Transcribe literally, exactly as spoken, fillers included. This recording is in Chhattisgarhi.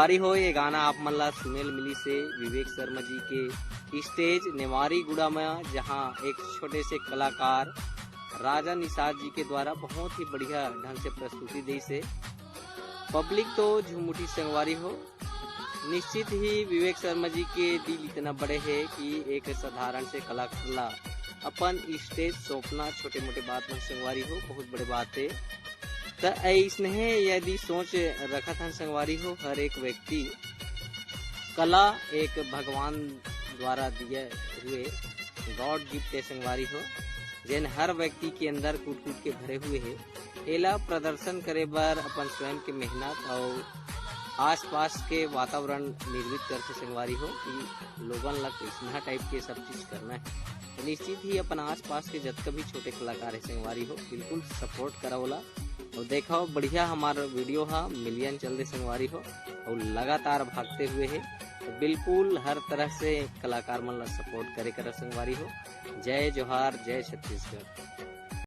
अरे हो, ये गाना आप मन ला सुने ल मिलिस हे विवेक शर्मा जी के stage नेवारी गुड़ा में, जहां एक छोटे से कलाकार राजा निषाद जी के द्वारा बहुत ही बढ़िया ढंग से प्रस्तुति देइस हे। Public तो झूम उठी संगवारी हो। निश्चित ही विवेक शर्मा जी के दिल इतना बड़े हे कि एक साधारण से कलाकार ला अपन stage सौंपना, छोटे मोटे बात मन संगवारी हो, बहुत बड़े बात हे। त अइसने यदि सोच रखत हन संगवारी हो, हर एक व्यक्ति कला एक भगवान द्वारा दिए हुए God gift हे संगवारी हो, जेन हर व्यक्ति के अंदर कूट कूट के भरे हुए हे। एला प्रदर्शन करे बर अपन स्वयं के मेहनत अउ आसपास के वातावरण निर्मित करथे संगवारी हो कि लोगन ला कइसना type के सब चीज करना हे। तो निश्चित ही अपन आसपास के जतका भी छोटे कलाकार हे संगवारी हो, बिल्कुल support करा ओला। अउ देखो बढ़िया हमार video हा million चल दे संगवारी हो, अउ लगातार भागते हुए हे। तो बिल्कुल हर तरह से कलाकार मन ला support करे करा संगवारी हो। जय जोहार, जय छत्तीसगढ़।